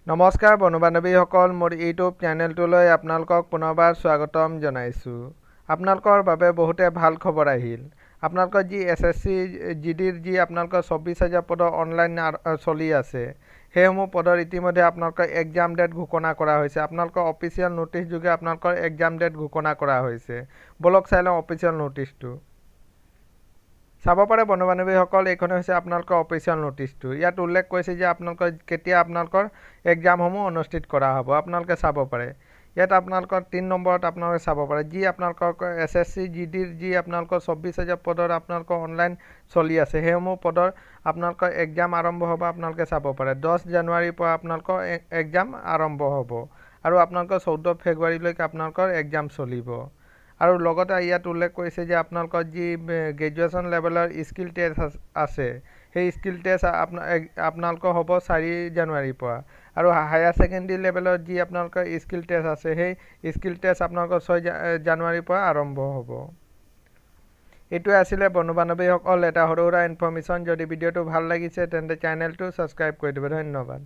নমস্কাৰ বন্ধু বান্ধৱীসকল, মোৰ ইউটিউব চেনেলটোলৈ আপোনালোকক পুনৰবাৰ স্বাগতম জনাইছোঁ। আপোনালোকৰ বাবে বহুতে ভাল খবৰ আহিল। আপোনালোকৰ যি এছএছচি জিডিৰ যি আপোনালোকৰ 24,000 পদৰ অনলাইন চলি আছে, সেইসমূহ পদৰ ইতিমধ্যে আপোনালোকৰ এক্সাম ডেট ঘোষণা কৰা হৈছে। আপোনালোকৰ অফিচিয়েল ন'টিছ যোগে আপোনালোকৰ এক্সাম ডেট ঘোষণা কৰা হৈছে। ব'লক চাই লওঁ অফিচিয়েল ন'টিছটো। চাব পাৰে বন্ধু বান্ধৱীসকল, এইখনে হৈছে আপোনালোকৰ অফিচিয়েল ন'টিছটো। ইয়াত উল্লেখ কৰিছে যে আপোনালোকৰ কেতিয়া আপোনালোকৰ এক্সামসমূহ অনুষ্ঠিত কৰা হ'ব। আপোনালোকে চাব পাৰে, ইয়াত আপোনালোকৰ 3 নম্বৰত আপোনালোকে চাব পাৰে, যি আপোনালোকৰ এছএছচি জিডিৰ যি আপোনালোকৰ 24,000 পদৰ আপোনালোকৰ অনলাইন চলি আছে, সেইসমূহ পদৰ আপোনালোকৰ এক্সাম আৰম্ভ হ'ব। আপোনালোকে চাব পাৰে, 10 জানুৱাৰীৰ পৰা আপোনালোকৰ এক্সাম আৰম্ভ হ'ব আৰু আপোনালোকৰ 14 ফেব্ৰুৱাৰীলৈকে আপোনালোকৰ এক্সাম চলিব। আৰু লগতে ইয়াত উল্লেখ কৰিছে যে আপোনালোকৰ যি গ্ৰেজুৱেশ্যন লেভেলৰ স্কিল টেষ্ট আছে, সেই স্কিল টেষ্ট আপোনালোকৰ হ'ব 4 জানুৱাৰীৰ পৰা আৰু হায়াৰ ছেকেণ্ডেৰী লেভেলৰ যি আপোনালোকৰ স্কিল টেষ্ট আছে, সেই স্কিল টেষ্ট আপোনালোকৰ 6 জানুৱাৰীৰ পৰা আৰম্ভ হ'ব। এইটোৱে আছিলে বন্ধু বান্ধৱীসকল এটা সৰু সুৰা ইনফৰ্মেশ্যন। যদি ভিডিঅ'টো ভাল লাগিছে, তেন্তে চেনেলটো ছাবস্ক্ৰাইব কৰি দিব। ধন্যবাদ।